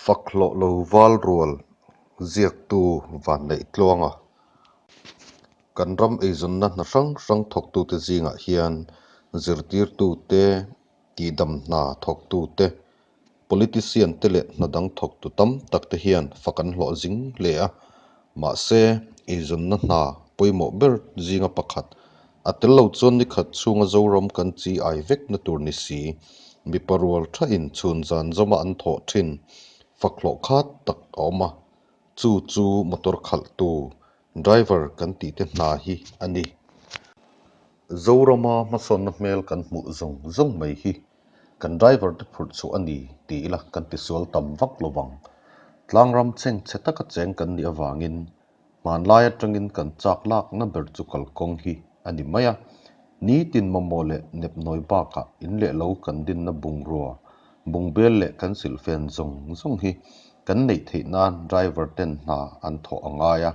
Fak hlawh lo val rual ziaktu Vanneih Tluanga. Kan ram eizawnna hna hrang hrang thawktute zingah hian zirtirtute, tihdam hna thawktute, politician te leh hna dang thawktu tam tak te hian fak an hlawh zing hle a. Mahse, eizawnna hna pawimawh ber zinga pakhat, a tel lo chuan ni khat chhunga Zoram kan chi ai vekna tur ni si, mipa rual thain chhun zan zawma an thawh thin fak hlawh khat tak a awm a, chu chu motor khalhtu, driver, kan tih te hna hi a ni. Zorama hmasawnna hmel kan hmuh zawng zawng mai hi kan driver te phurh chhuah a ni ti ila kan tisual tam vak lo vang. Tlangram chheng chhe taka cheng kan nih avangin hmanlai atangin kan chak lakna ber chu kalkawng hi a ni mai a. Nitin mamawh leh nepnawi bakah in leh lo kan dinna bungrua, bungbel leh kan silhfen zawng zawng hi kan neih theih nan driver ten hna an thawh a ngai a.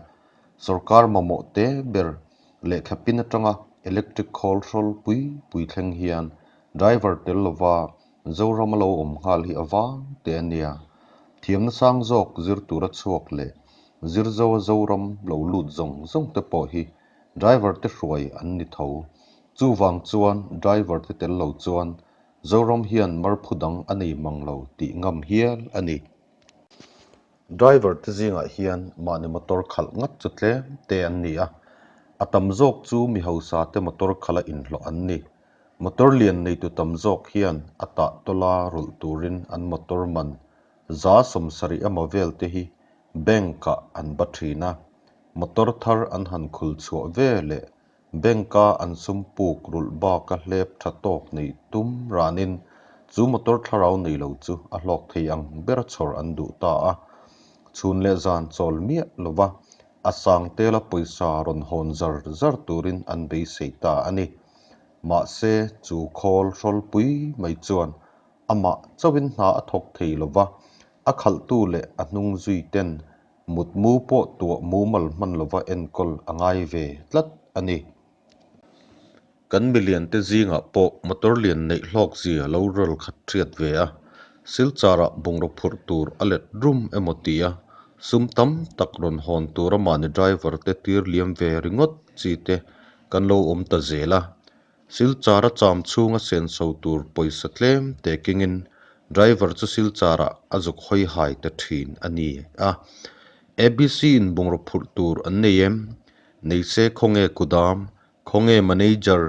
Sorkar mamawh te ber Lehkha pin atanga electric khawl hrawl pui pui thleng hian driver tel lova Zoram a lo awm nghal hi a vang teh a nia. Thiamna sang zawk zir tura chhuak leh zir zoa Zoram lo lut zawng zawng te pawh hi driver te hruai an ni tho. Chuvang chuan driver te tel lo chuan Zoram hian marphu dang a nei mang lo tih ngam hial a ni. Driver te zingah hian mahni motor khalh ngat chu tlem te an ni a, a tam zawk chu mi hausa te motor khalh a inhlawh an ni. Motor lian neitu tam zawk hian a tah tawla rulh turin an motor man 70 emaw vel te hi bank ah an ba thin a, motor thar an han khul chhuah ve leh Bank-a an sum puk rulh baka hlep tha tawk neih tum ranin chu motor thlarau nei lo chu a hlawk thei ang bera chhawr an duh ta a. Chhun leh zan chawl miah lova a sang tela pawisa rawn hawn zar zar turin an beisei ta a ni. Mahse, chu khawl hrawlpui mai chuan amah chauhin hna a thawk thei lova, a khalhtu leh a hnung zui ten Mutmu pawh tuah mumal hman lova enkawl a ngai ve tlat a ni. Kan milian te zingah pawh motor lian neih hlawk zia lo rawl khat hriat ve a, Silchar-ah bungraw phurh tur a let rum emaw ti a, sum tam tak rawn hawn tura mahni driver te tir liam ve ringawt chi te kan lo awm ta zel a. Silchar-a cham chhunga senso tur pawisa tlem te kengin driver chu Silchar-ah a zuk hawi hai ta thin a ni a. ABC-in bungraw phurh tur an nei em? Nei se khawnge kudam? Khawnge manager?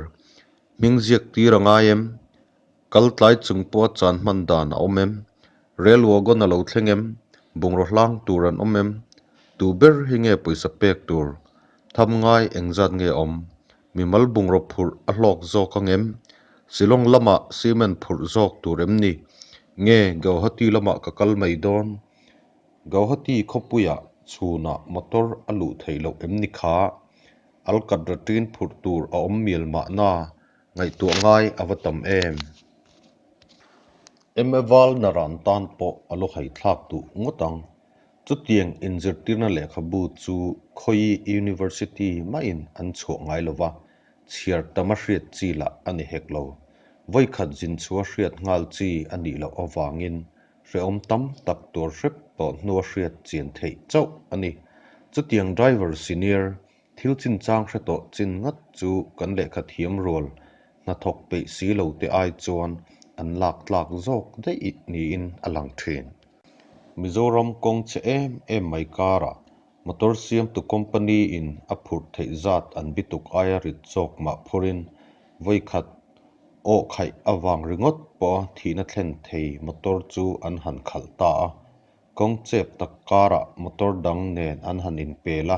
Hming ziak tir a ngai em? Kal tlai chung pawha chan hman dan a awm em? Rail wagon a lo thleng em? Bungraw hlang tur an awm em? Tu ber hi nge pawisa pek tur? Tham ngai engzat nge awm? Mimal bungraw phurh a hlawk zawk ang em? Shillong lamah cement phurh zawk tur em ni? Nge Gauhati lamah ka kal mai dawn? Gauhati khawpuiah chhunah motor a luh theih loh em ni kha? Alkatratin phurh tur a awm mial mahna ngaihtuah ngai a va tam em? MA val naran tan pawh a lu haithlak duh ngawt ang. Chutiang inzirtirna lehkhabu chu khawi University mahin an chhuah ngai lo va, chhiar tama hriat chi lah a ni hek lo. Vawikhat zin chhuah hriat nghal chi a nih loh avangin hrehawm tam tak tuar hrep tawh hnua hriat chian theih chauh a ni. Chutiang driver senior thil chinchang hre tawh chin ngat chu kan lehkha thiam rual hnathawk peih si lo te ai chuan an lak tlak zawk daih niin a lang thin. Mizoram kawng che em em mai karah motor siamtu company in a phurh theih zat an bituk aia rit zawk mah phurin vawikhat awh khaih avang ringawt pawha thihna thlen thei motor chu an han khalh ta a. Kawng chep tak karah motor dang nen an han inpel a,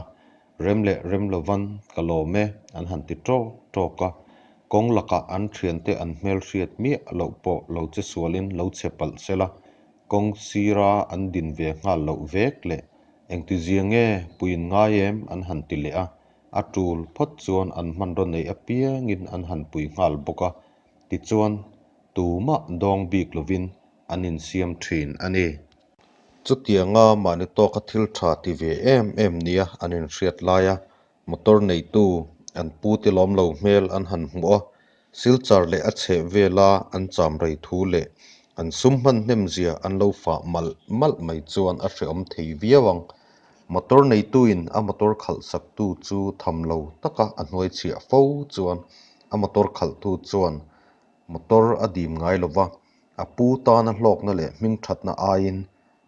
rem leh rem lovan ka lawm e an han ti tawk tawk a. Kawng lakah an thiante an hmelhriat miah loh pawh lo che sualin lo che palh sela, kawng sira an din ve nghal loh vek leh engtizia nge puiin ngai em an han ti leh a, a tul phawt chuan an hmanraw neih apiangin an han pui nghal bawk a, tichuan tumah dawng bik lovin an insiam thin a ni. Chutianga mahni tawka thil tha ti ve em em nia an inhriat laia Motor neitu an pu te lawm lo hmel an han hmuh a, Silchar leh a chheh vela an cham rei thu leh An sum hman hnem zia an lo fah malh malh mai chuan a hrehawm thei viau ang. Motor neituin a motor khalh saktu chu tham lo taka a hnuai chhiah fo chuan a motor khalhtu chuan motor a dim ngai lo va, a pu tana hlawkna leh hmingthatna aiin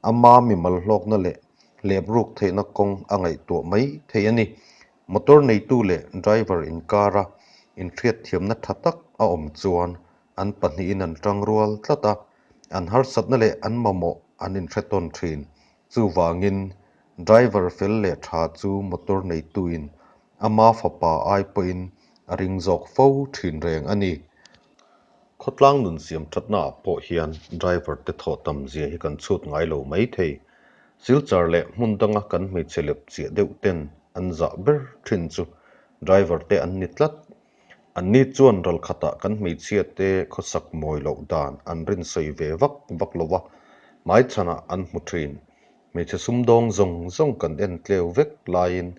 ama mimal hlawkna leh hlepruk theihna kawng a ngaihtuah mai thei a ni. Motor neitu leh driver inkara inhriatthiamna tha tak a awm chuan an pahnihin an tang rual tlat a, an harsatna leh an mamawh an inhre tawn thin. Chuvangin, driver fel leh tha chu motor neituin ama fapa ai pawhin a ring zawk fo thin reng a ni. Khawtlang nun siam thatnaah pawh hian driver te thawh tam zia hi kan chhut ngai lo mai thei. Silchar leh hmun danga kan hmeichhe lep chiah deuh ten an zah ber thin chu driver te an ni tlat. Anni chuan ral khatah kan hmeichhia te khawsak mawi loh dan an rinsawi ve vak vak lo va, hmaichhanah an hmu thin. Hmeichhe sumdawng zawng zawng kan en tleu vek laiin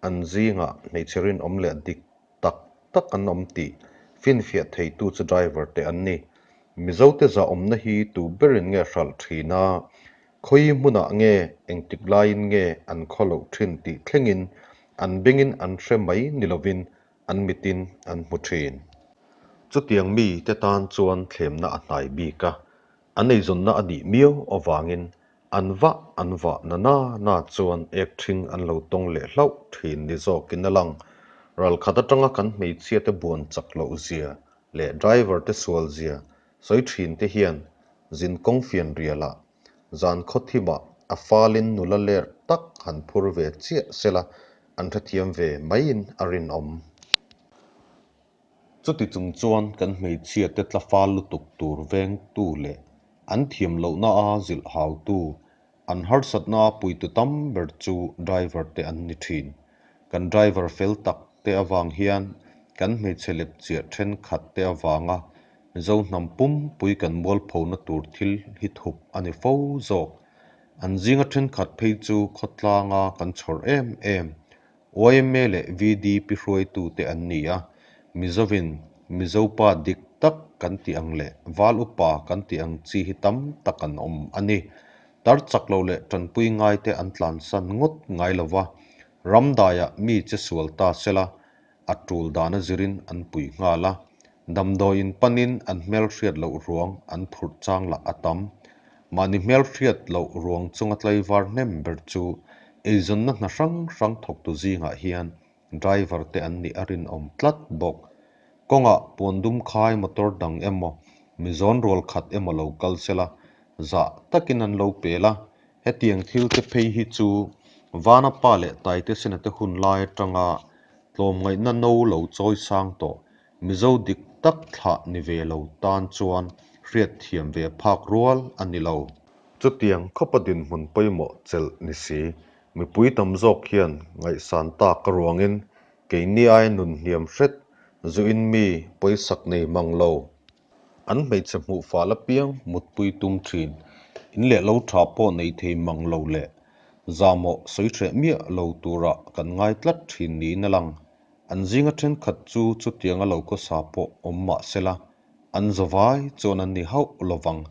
an zingah hmeichhe rinawm leh dik tak tak an awm tih finfiah theitu chu driver te an ni. Mizote zahawmna hi tu berin nge hralh thin a, khawi hmunah nge engtik laiin nge an khaw loh thin tih thlengin an bengin an hre mai ni lovin an mitin an hmu thin. Chutiang mi te tan chuan thlemna a hnai bik a, an eizawnna a nih miau avangin an vah an vah na na na chuan ek ṭhing an lo tawng leh hlauh ṭhin ni zawkin a lang. Ralkhat aṭanga kan hmeichhia te buan chak loh zia leh driver te sual zia sawi ṭhin te hian zinkawng fian rialah Zan khawthimah a falin nula ler tak han phur ve chiah sela an hrethiam ve maiin a rinawm. Chuti chung chuan kan hmeichhia te tla fal lutuk tur vengtu leh an thiam lohna a zilh hautu, an harsatna a puitu tam ber chu driver te an ni thin. Kan driver fel tak te avang hian kan hmeichhe lepchiah thenkhat te avanga Mizo hnam pumpui kan mualphona tur thil hi thup a ni fo zawk. An zinga thenkhat phei chu khawtlanga kan chhawr em em. Yma leh VDP hruaitute an ni a, Mizovin Mizopa dik tak kan tih ang leh Val upa kan tih ang chi hi tam tak an awm a ni. Tar chak lo leh tanpui ngaite an tlansan ngawt ngai lo va, ramdaiah mi che sual ta sela a tul dana zirin an pui nghal a, damdawiin panin an hmelhriat loh ruang an phurh chang lah a tam. Mahni hmelhriat loh ruang chunga tlaivar hnem ber chu eizawnna hna hrang hrang thawktu zingah hian driver te an nih a rinawm tlat bawk. Kawngah puan dum khai motor dang emaw, mizawn rual khat emaw lo kal sela, zah takin an lo pel a, Hetiang thil te phei hi chu Vana pa leh Taite Sena te hun lai atanga tlawmngaihna no lo chawi sang tawh Mizo dik tak thlah ni ve lo tan chuan hriatthiam ve phak rual a ni lo. Chutiang khawpa dinhmun pawimawh chelh ni si, mipui tam zawk hian ngaihsan tak a ruangin keini aia nun hniam hret zuin mi pawisak nei mang lo. An hmeichhe hmuh fal apiang mutpui tum thin. In leh lo tha pawh nei thei mang lo leh zamawh sawi hreh miah lo turah kan ngai tlat thin niin a lang. An zinga thenkhat chu chutianga lo khawsa pawh awm mah sela, an zawvai chuan an ni hauh lovang.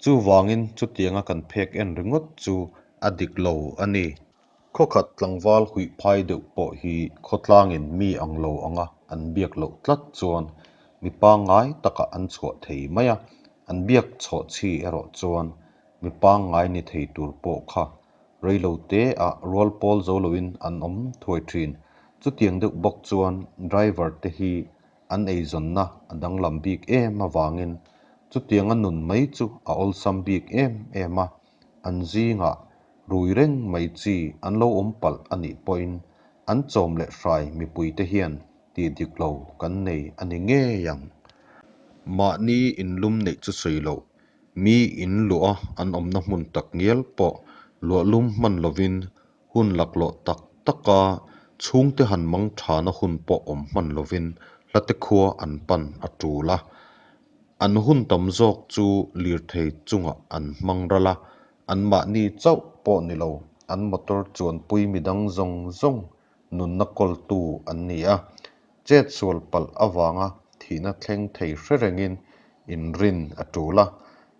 Chuvangin chutianga kan phek en ringawt chu a dik lo a ni. Khawkhat tlangval huih phai deuh pawh hi khawtlangin mi ang lo anga an biak loh tlat chuan mi pangngai takah an chhuah thei mai a, an biak chhawh chhi erawh chuan mi pangngai ni thei tur pawh kha reilo te ah rual pawl zo loin an awm thuai thin. Chutiang deuh bawk chuan driver te hi an eizawnna a danglam bik em avangin chutianga nun mai chu a awlsam bik em em a. An zingah rui reng mai chi an lo awm palh a nih pawhin an chawm leh hrai mipuite hian tih dik lo kan nei a ni ngei ang. Mahni inlum neih chu sawi loh, mi in luah a an awmna hmun tak ngial pawh luahlum hman lovin hun laklawh tak taka chhungte han mang thana hun pawh awm hman lovin hlate khua an pan a tul a. An hun tam zawk chu lirthei chungah an hmang ral a, anmahni chauh pawh ni lo, an motor chuanpui midang zawng zawng nunna kawltu an ni a. Chet sual palh avanga thihna thleng thei hre rengin inrin a tul a.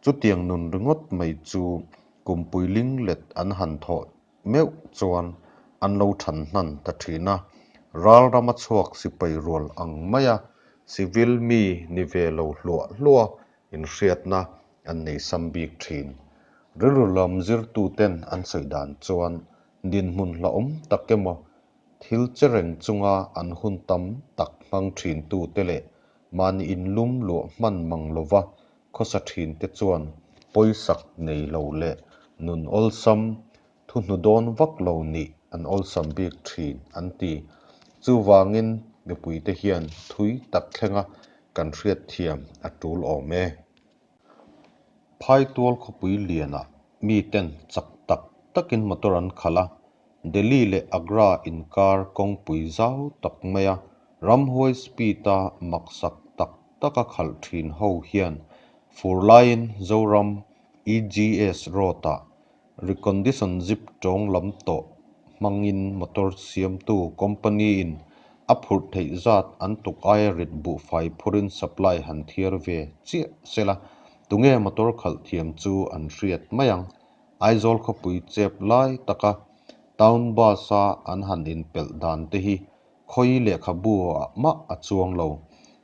Chutiang nun ringawt mai chu kumpui linglet an han thawh meuh chuan an lo than hnan ta thin a, ral rama chhuak sipai rual ang maia civil mi ni ve lo hluah hluah inhriatna an nei sam bik thin. Rilru lam zirtuten an sawi dan chuan dinhmun hlauhawm tak emaw thil che reng chunga an hun tam tak hmang thintute leh mahni inlum luah hman mang lova khawsa thinte chuan pawisak nei lo leh nun awlsam thu hnu dawn vak lo nih an awlsam bik thin an ti. Chuvangin mipuite hian thui tak thlenga kan hriatthiam a tul awm e. Phaitual khawpui lianah miten chak tak takin motor an khalh a, Delhi leh Agra inkar kawngpui zau tak maia ramhuai speed-a maksak tak taka khalh thin ho hian fur laiin Zoram EGS Road-ah recondition zip tawng lam tawh hmangin motor siamtu company-in a phurh theih zat an tuk aia rit buhfai phurin supply han thiar ve chiah sela tunge motor khalh thiam chu an hriat mai ang. Aizawl khawpui chep lai taka town bus-a an han inpelh dan te hi khawi lehkhabu ah mah a chuang lo.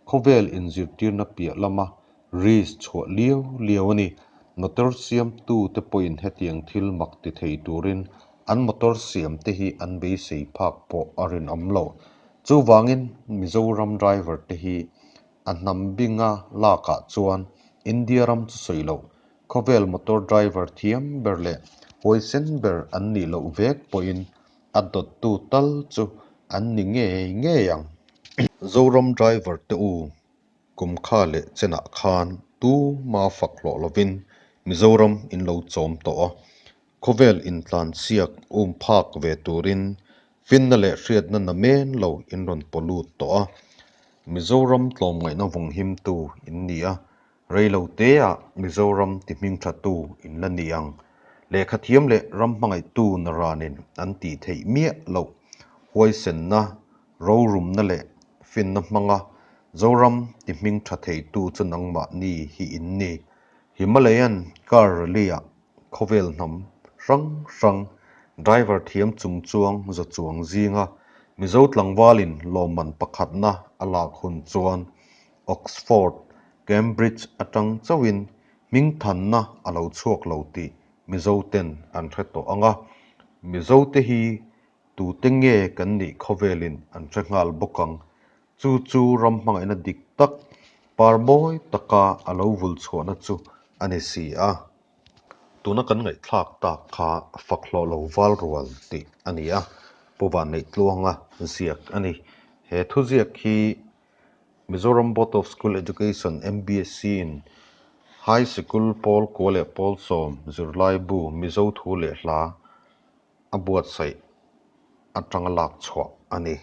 Khawvel inzirtirna piah lama risk chhuah liau liau a ni. Motor siamtu te pawhin hetiang thil mak ti thei turin an motor siam te hi an beisei phak pawh a rinawm lo. Chuvangin Mizoram driver te hi a hnam binga lakah chuan India ram chu sawi loh Khawvel motor driver thiam ber leh huaisen ber an nih loh vek pawhin a dawttu tal chu an ni ngei ngei ang. Zoram driver te u, kum kha leh chenah khan tuma fak hlawh lovin Mizoram in lo chawm tawh a, khawvel intlansiak um phak ve turin finna leh hriatna na men lo in rawn pawlut tawh a, Mizoram tlawmngaihna vawng himtu in ni a, Rei lo teah Mizoram ti hming thatu in la ni ang. Lehkha thiam leh ram hmangaihtu naranin an tih theih miah loh huaisenna, rorumna leh finna hmanga Zoram ti hming tha theitu chu nangmahni hi in ni. Himalayan car rally-ah khawvel hnam hrang hrang driver thiam chung chuang za chuang zinga Mizo tlangvalin lawmman pakhatna a lak hun chuan Oxford, Cambridge atang chauhin hmingthanna a lo chhuak lo tih Mizoten an hre tawh ang a, Mizote hi tute nge kan nih khawvelin an hre nghal bawk ang. Chu chu ram hmangaihna dik tak, par mawi taka a lo vul chhuahna chu a ni si a. Tuna kan ngaihthlak tak kha fak hlawh lo val rual tih a ni a, Pu Vanneihtluanga ziak a ni. He thuziak hi Mizoram Board of School Education, MBSE, in High Sikul pawl kua leh pawl sawm zirlaibu Mizo thu leh hla a buatsaih atanga lak chhuah a ni.